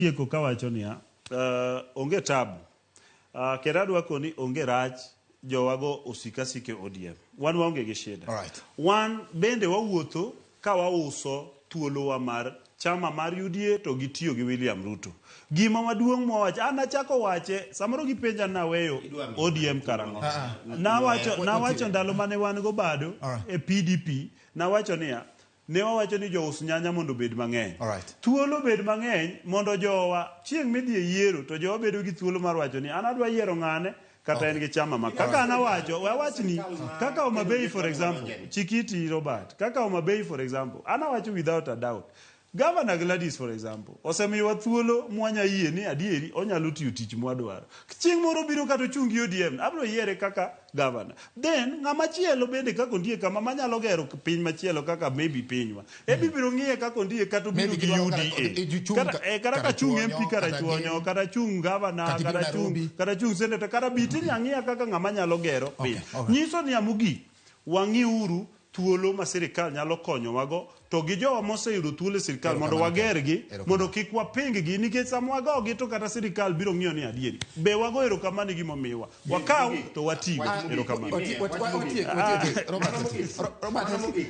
Tieko kawacho niya, onge tabu. Kendo adwa koni onge rach jowago osik asika e ODM. Wan waonge gi shida. Alright. Wan bende wawuotho ka wauso thuolowa mar chama mar UDA to gi tiyo gi William Ruto. Gima maduong' mwawacho, an nachako wache, samoro gipenja ni naweyo ODM karang'o. Nawacho, nawacho ndalo mane wan go bado Alright. e PDP, nawacho niya, Ne wawacho ni jous nyanya mondo obed mang'eny. Alright. Thuolo obed mang'eny mondo jowa chieng' midhi e yiero to jowa bedo gi thuolo mar wacho ni an adwa yiero ng'ane kata en gi chama ma. Kaka an awacho, we awachni, kaka Homa Bay for example, Chikiti Robert, kaka Homa Bay for example, an awacho without a doubt. Governor Gladys for example, osemiyowa thuolo mwanya yie ni adieri onyalo tiyo tich mwadwaro. Chieng' moro biro kata ochung' gi ODM, abiro yiere kaka governor. Then ng'ama chielo bende kaka ondie kama manyalo gero piny machielo kaka maybe pinywa. Ebe ibiro ng'iye kaka ondie kata obiro Maybe gi gidwaro UDA. kata- Kata, kata ka chung MP Karachuonyo, kata chung governor, Kata ibiro kata chung, Nairobi. kata chung senator, kata biti ni ang'iya kaka ng'ama nyalo gero piny. Okay. Nyiso ni mogik, wang'iuru thuolo ma sirikal nyalo konyowago to gi jowa moseyudo thuolo e sirikal mondo wagergi Erokamano. mondo kik waping gi nikech sama wagogi to kata sirikal biro ng'iyo ni adieri be wago erokamano gi gimomiwa wakaw to watigo erokamano. Watiek, watiek, Robert, Robert.